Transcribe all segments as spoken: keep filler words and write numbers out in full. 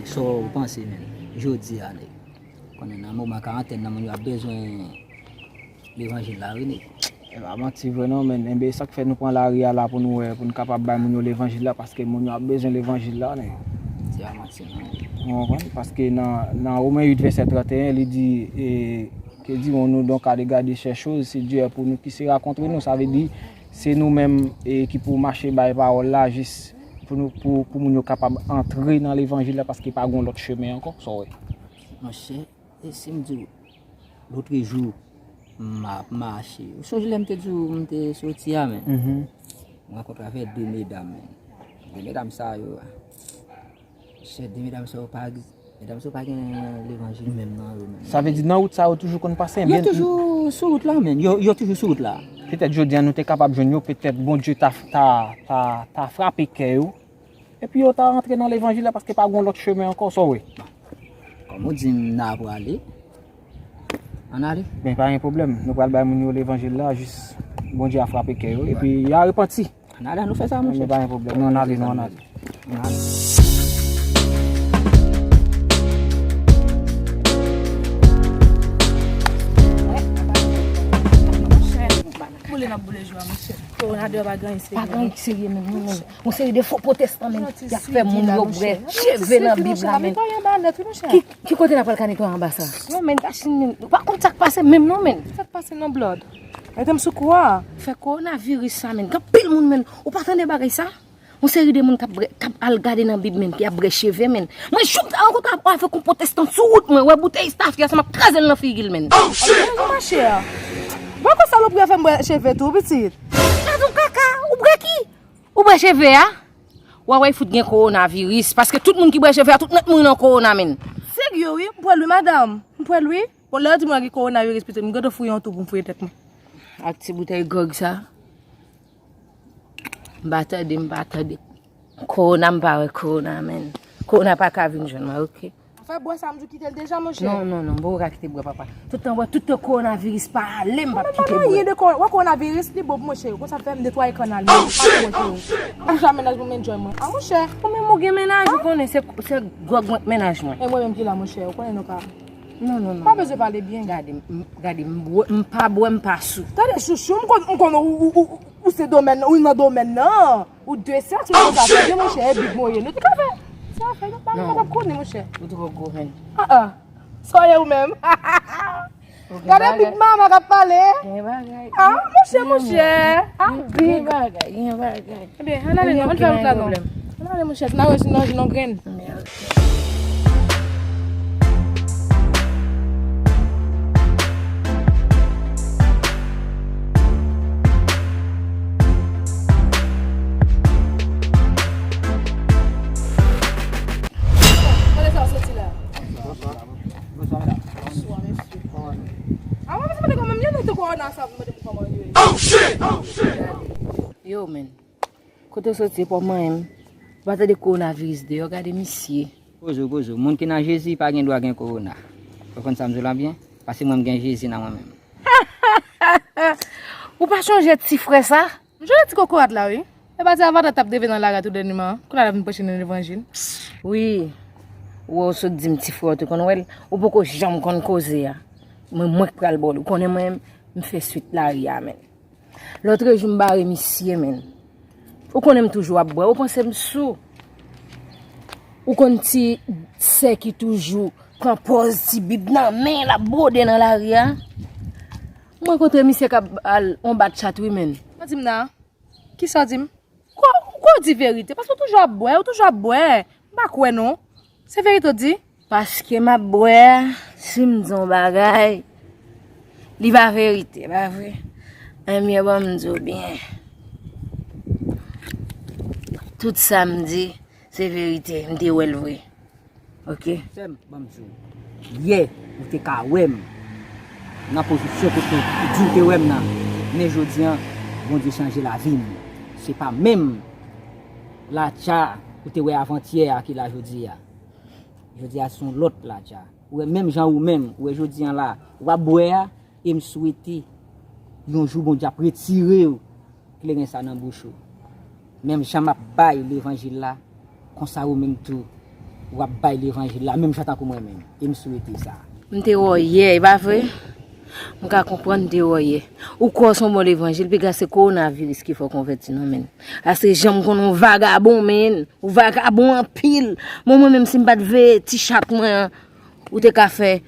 Sa w panse, menm, jodi a, nèg? Konnen nan moman karantèn nan, moun yo ap bezwen levanjil la, wi, nèg. E pa manti vre non, menm. Enben, sa k fè nou pran lari a la pou nou wè, pou nou kapab bay moun yo levanjil la, paske moun yo ap bezwen levanjil la, nèg. Se pa manti non, nèg. Ou konprann? Paske nan, nan Women uit vèsè trannteyen, li di, e, que dirons-nous donc à l'égard de ces choses? C'est Dieu pour nous qui sera contre nous. Sa vle di, se nou menm, e, ki pou mache bay pawòl la jis pou nou, pou, pou moun yo kapab antre nan levanjil la, paske pa gen lòt chemen ankò, sa w wè. Monchè, e si m di w, lotrejou, m ap mache. Ou sonje lè m te di w m te soti a, menm? Mhm. M rankontre avèk de medam, menm. De medam sa yo, monchè, de medam sa yo pa, medam sa yo pa gen levanjil menm nan yo, menm. Sa vle di nan wout sa yo toujou konn pase, yo toujou sou wout la, menm. Yo, yo toujou sou wout la. Petèt jodi a nou te kapab jwenn yo, petèt Bondye ta, ta, ta, ta frape kè yo. Epi yo ta rantre nan levanjil la paske pa gen lòt chemen ankò, sa w wè. Kòm ou di m n a prale, ann ale. Men pa gen pwoblèm, nou pral bay moun yo levanjil la, jis Bondye a frape kè yo, epi y a repanti. Ann ale, ann nou fè sa, monchè. Men pa gen pwoblèm, nou ann ale, nou ann ale. Ann ale. Boule n ap boule jou a, monchè. Kowonavirus pa gen anyen serye. Pa gen anyen serye menm, non, menm. Yon seri de fo pwotestan menm, y ap fè moun yo bwè cheve nan Bib la, menm. Ki, ki kote n ap pral ka netwaye anba sa? Non, menm, Dachin, menm, ou pa konn sa k pase menm non, menm. Sa k pase non, Blood? Mete m sou kou a. Fè kowonaviris sa, menm. Gen anpil moun, menm. Ou pa tande bagay sa? Yon seri de moun k ap bwè, k ap al gade nan Bib, menm, ki ap bwè cheve, menm. Mwen, jou m ta rankontre avèk yon pwotestan sou wout mwen, wè boutèy tafya sa, m ap kraze l nan figi l, menm. Mwen, machè. Bon, kon salopri a fè m bwè cheve tou, pitit. Gad yon kaka, ou bwè ki? Ou bwè cheve a? W a wè fout gen kowonaviris, paske tout moun ki bwè cheve a, tout nèt mouri nan kowona, menm. Serye, wi, m pwè l wi, madanm. M pwè l wi. Bon, lè yo di mwen gen kowonaviris, pitit, m gentan fouye yon twou pou m fouye tèt mwen. Ak ti boutèy gwòg sa. M pa tande, m pa tande. Kowona, m pa wè kowona, menm. Kowona pa ka vin jwenn mwen, oke? Fè bwè sa, m di w kite l deja, monchè. Non, non, non, m poko ka kite bwè, papa. Tout tan bwè, tout tan kowonaviris pa ale, m p ap kite bwè. Mwen pa gen anyen de kowona-, wè kowonaviris, li bon pou mwen, cheri. Konsa fè m netwaye kannal mwen, pa pou mwen, cheri. Deja mennaj mwen, m enjoy mwen. A, monchè. Ou menm ou gen mennaj, ou konnen se, se gwòg mwen k mennaj mwen. E mwen menm ki la, monchè, ou konnen nou ka. Non, non, non. Pa bezwen pale byen. Gade, m, gade, m bwè, m pa bwè, m pa sou. Tande, chouchou, m konn, m konn ou, ou, ou, ou se domèn, ou nan domèn nan. Ou de sèks, ou konn sa fè byen, monchè, e big mwen ye. Nou te ka fè. Sa fè, nou pa, nou pa t ap konnen, monchè. Ou twò gwo, menm. Ah, ah. Sa w ye ou menm? Gade Big Mama k ap pale. Gen bagay. Ah, monchè, monchè. Ah, Big. Gen bagay, gen bagay. Ebyen, ann ale non, ann fè wout la non. Ann ale monchè, n a wè si n ap jwenn yon grenn. Kote sa w soti la? Bonswa, medam. Bonswa, mesye. Kòman nou ye? A, mwen pa mande kòman m ye, nou tou kòwona sa, mande m kòman nou ye. Yo, menm. Kote w soti, pa manyen m. Ou pa tande kowonaviris deyò, gade misye. Poze w, poze w. Moun ki nan Jezi pa gen dwa gen kowona. Ou konn sa m di w la byen? Paske mwen, m gen Jezi nan mwen menm. Ou pa chonje ti frè sa? M chonje ti kokorat la, wi. E pa ti avadra t ap deve nan lari a tou dènyèman an. Kounye a l ap vin preche nan levanjil. Wi. Ou wè, ou sot di m ti frè w te konn wè l. Ou poko janm konn koze a. Mwen, mwen k pral ba w li. Ou konnen mwen, m fè swit lari a, menm. Lòtrejou, m bare misye, menm. Ou konnen m toujou ap bwè. Ou panse m sou? Ou konn ti sè ki toujou pran pòz ti bib nan men, l ap bwode nan lari a? Mwen kontre misye k ap al on bat chat wi, menm. Sa w di m la? Kisa w di m? Kwa, kwa w di verite? Paske w toujou ap bwè, w toujou ap bwè. M pa kwè non. Se verite w di? Paske m ap bwè a, si m di yon bagay, li pa verite, pa vre? Ebyen, ban m di w byen. Tout sa m di, se verite, m te wè l vre. Oke? Sè m, ban m di w. Yè, ou te ka wè m nan pozisyon kote ou di w te wè m nan. Men jodi a, Bondye chanje lavi m. Se pa menm Ladja ou te wè avantyè a ki la jodi a. Jodi a se yon lòt Ladja. Ou wè menm jan ou menm, ou wè jodi a la, w ap bwè a, e m swete yon jou Bondye ap retire w kleren sa nan bouch ou. Menm jan m ap bay levanjil la, konsa ou menm tou, w ap bay levanjil la, menm jan tankou mwen menm. E m swete sa. M te wè w yè, e pa vre? M ka konprann m te wè w yè. Ou kwè w se yon bon levanjil, piga se kowonaviris ki fè w konvèti non, menn. Paske jan m konnen w vagabon, menn. Ou vagabon anpil. Bon, mwen menm si m pa t veye ti chat mwen an, ou te ka fè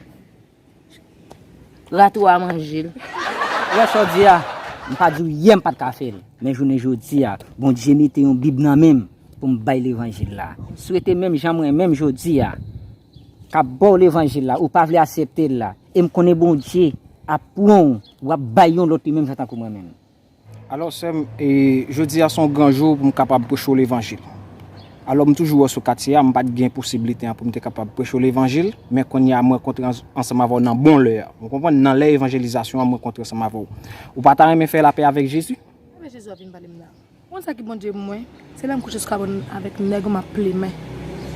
Rato a manje l. Ou wè sa w di a, m pa di w yè m pa t ka fè l. Men jounen jodi a, Bondye mete yon Bib nan men m pou m bay levanjil la. Swete menm jan mwen, menm jodi a, k ap ba w levanjil la, ou pa vle aksepte l la. E m konnen Bondye ap pran w, w ap bay yon lòt li menm jan tankou mwen menm. Alò, sè m, e, jodi a se yon gran jou pou m kapab preche w levanjil. Alò, m toujou wè w sou katye a, m pa t gen posiblite an pou m te kapab preche w levanjil, men kounye a m rankontre ans-, ansanm avè w nan bon lè a. Ou konprann? Nan lè evanjelizasyon an, m rankontre ansanm avè w. Ou pa ta renmen fè lapè avèk Jezi? Mwen Jezi ap vin pale m la. Ou konn sa ki Bondye pou mwen? Se lè m kouche sou kabann avèk nèg yo, m ap plimen.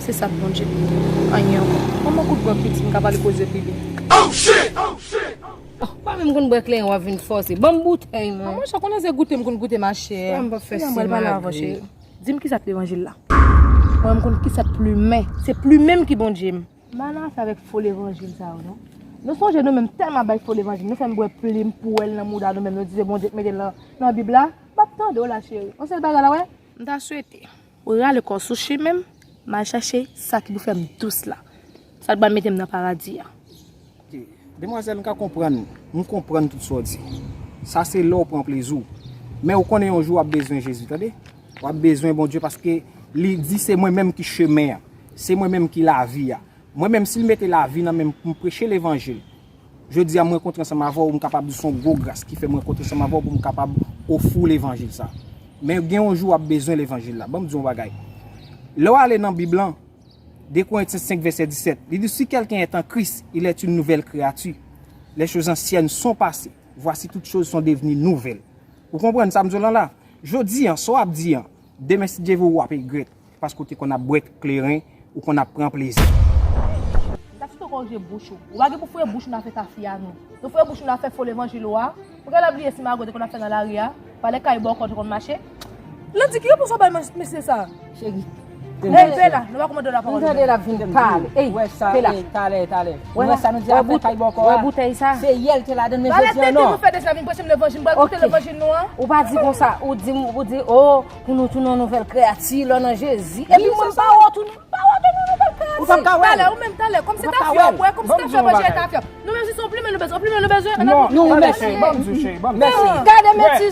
Se sa k Bondye pou mwen. Anyen ankò. Ban m yon kout bwè pitit, m ka pale koze pi byen. Oh, shit! Oh, shit! Oh. Oh, pa menm konn bwè kleren, w ap vin fòse. Ban m boutèy mwen. Mwen, chak konnen se goute m konn goute, machè. Mwen, m p ap fè sen malgre. Di m kisa k levanjil la. Mwen, m konn kisa k plimen. Se plimen m ki Bondye m. M pa nan afè avèk fo levanjil sa yo, non. Nou sonje nou menm tèlman bay fo levanjil, nou fè m bwè plim pwèl nan mouda nou menm, nou di se Bondye k mete l nan, nan Bib la. M ap tande w la, cheri. Yon sèl bagay la, wè. M ta swete ou rale kò w sou chimen m, m al chache sa ki pou fè m dous la. Sa k pral mete m nan paradi a. Ok. Demwazèl, m ka konprann, m konprann tout sa w di. Sa se lè w pran plezi w. Men ou konnen yon jou w ap bezwen Jezi, tande? W ap bezwen Bondye paske li di se mwen menm ki chemen an. Se mwen menm ki lavi a. Mwen menm, si l mete lavi nan men m pou m preche levanjil, jodi a m rankontre ansanm avè w, m kapab di se yon gwo gras ki fè m rankontre ansanm avè w pou m kapab ofri w levanjil sa. Men gen yon jou w ap bezwen levanjil la. Ban m di w yon bagay. Lè w ale nan Bib lan, de Korentyen senk vèsè disèt, li di, si quelqu'un est en Christ, il est une nouvelle créature. Les choses anciennes sont passées. Voici toutes choses sont devenues nouvelles. Ou konprann sa m di w lan la? Jodi a, sa w ap di a, demen si Dye vle w ap regrèt. Paske w te konn ap bwè kleren, ou konn ap pran plezi. M ta site w korije bouch ou. Ou pa gen pou fouye bouch ou nan afè tafya nou. Nou fouye bouch ou nan afè fo levanjil ou a. Ou genlè bliye si mago te konn ap fè nan lari a. Pale kay bòkò te konn mache. Landy, ki repons w ap bay mesye sa? Cheri. Ey, Bella, nou pa kòmande w lapawòl. M tande l ap vin pale. Ey, Bella. Talè, talè. Wè sa nou di afè kay bòkò a. Wè boutèy sa. Se yè l te ladann, men jodi a non. Pale tete nou fè deja vin preche m levanjil, m pral goute levanjil nou an. Ou pa di konsa, ou di m, ou di, oh, pou nou tounen yon nouvèl kreyati, lè w nan Jezi. Epi mwen m pa wè w tounen, m pa wè w tounen yon nouvèl kreyati. Ou p ap ka wè l. Talè, ou menm talè, kòmsi tafya w bwè, kòmsi tafya w manje, tafya. Nou menm si se yon plimen nou bezwen, yon plimen nou bezwen. Non, non, tande, cheri, ban m di w, cheri, ban m di w. Gade mèt ti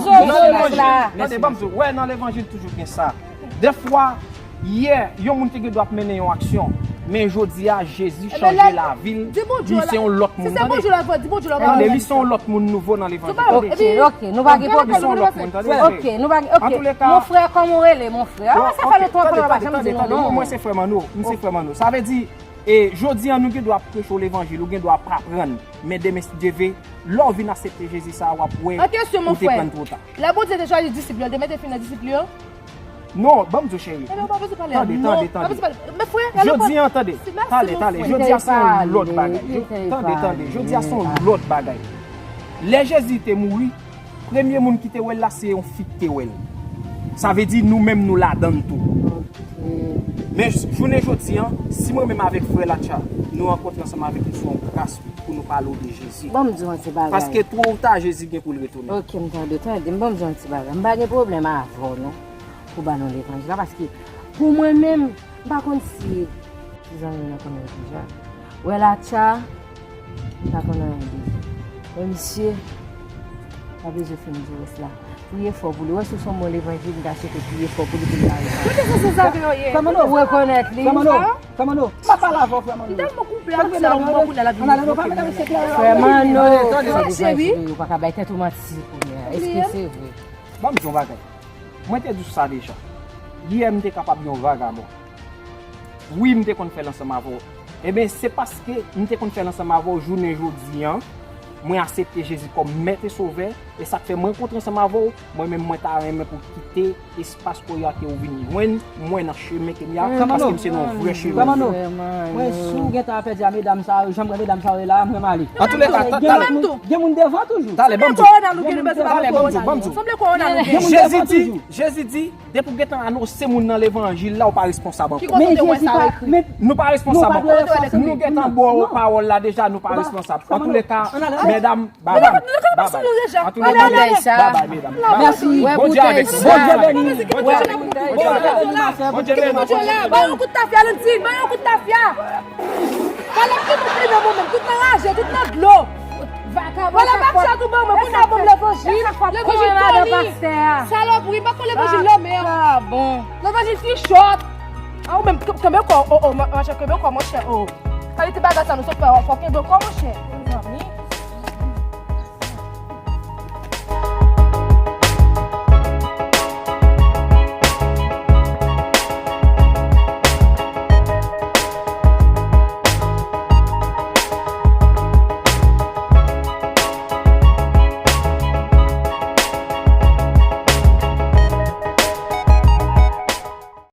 zozo la. Tande, ban m di w, wè, nan levanjil toujou gen sa. Dèfwa, yè, yon moun te gen dwa ap mennen yon aksyon, men jodi a, Jezi chanje lavi l, li se yon lòt moun, tande. Tande, li se yon lòt moun nouvo nan levanjil, tande. Ok, ok, nou pa gen pwoblèm. Li se yon lòt moun, tande. Ok, nou pa gen, ok. Antouleka, mon frè, kòman w rele, mon frè? Ah, sa fè lontan w pa janm di nou non. Mwen se frè Manno, m se frè Manno. Sa vle di, e, jodi a, nou gen dwa ap preche w levanjil, ou gen dwa ap aprann, men demen, si Dye vle, lè w vin aksepte Jezi sa a, w ap wè ou te pran twò ta. Lè Bondye te chwazi disip li yo, l te mete fi nan disip li yo? Non, ban m di w, cheri. Tande, tande, tande. Jodi a, tande. Talè, talè. Jodi a se yon lòt bagay. Tande, tande. Jodi a se yon lòt bagay. Lè Jezi te mouri, premye moun ki te wè l la, se yon fi ki te wè l. Sa vle di nou menm nou ladan l tou. Men jounen jodi a, si mwen menm avèk frè Latcha, nou rankontre ansanm avèk li, se yon gras pou nou pale w de Jezi. Ban m di w yon ti bagay. Paske two ou ta, Jezi gen pou l retounen. Ok, m tande, tande. Ban m di w yon ti bagay. M pa gen pwoblèm avè w non. Pou ba nou levanjil la, paske pou mwen menm, m pa konn si ti zanmi m nan konnen l deja. Wè Latcha, m pa konn anyen de li. Wè misye, pa bezwen fin di rès la. Priye fò pou li. Wè si w se yon bon levanjil, m ta swete priye fò pou li pou l ka rekonèt. Ou rekonèt li? Frè Manno, m ap pale avè w, frè Manno. M tèlman koupe ak sa, mwen kounye a l ap vin. Frè Manno, frè Manno, ou pa ka bay tèt ou manti kounye a. Èske se vre? Ban m di yon bagay. Mwen te di w sa deja. Yè m te kapab yon vagabon. Wi, m te konn fè l ansanm avè w. Ebyen, se paske m te konn fè l ansanm avè w jounen jodi a, mwen aksepte Jezi kòm Mèt e Sovè, E sa k fè mwen kontre ansanm avè w, mwen menm mwen ta renmen pou kite espas pou w ya ke w vin jwenn mwen nan chemen ke m ya, paske m se nan yon vrè chemen. Mwen, si w gentan ap pèdi a medam sa yo, jan m wè medam sa yo ye la, mwen m ale. Antouleka, talè. Gen moun devan toujou. Talè, ban m di w. Gen moun devan toujou. Jezi di, Jezi di, depi w gentan anonse moun nan levanjil la, ou pa responsab ankò. Men Jezi pa, men nou pa responsab ankò. Nou gentan ba w pawòl la deja, nou pa responsab. Antouleka, medam, babay, babay. Antouleka, babay, medam. Mèsi. Bondye avèk nou. Bondye beni. Bondye beni, ma sè. Bondye beni. Ba yon kout tafya, Landine, ba yon kout tafya. Pale ki tout li nan mwen menm, tout nan raje, tout nan dlo. Pale pa chat ou ban mwen, pou nan ban m levanjil. Levanjil koni. Salopri, m pa konn levanjil nan men. Levanjil ti chòt. A ou menm, k- kenbe kò, o, o, ma- machè, kenbe kò, monchè, o. Kalite bagay sa nou sot fè, fò kenbe kò, monchè.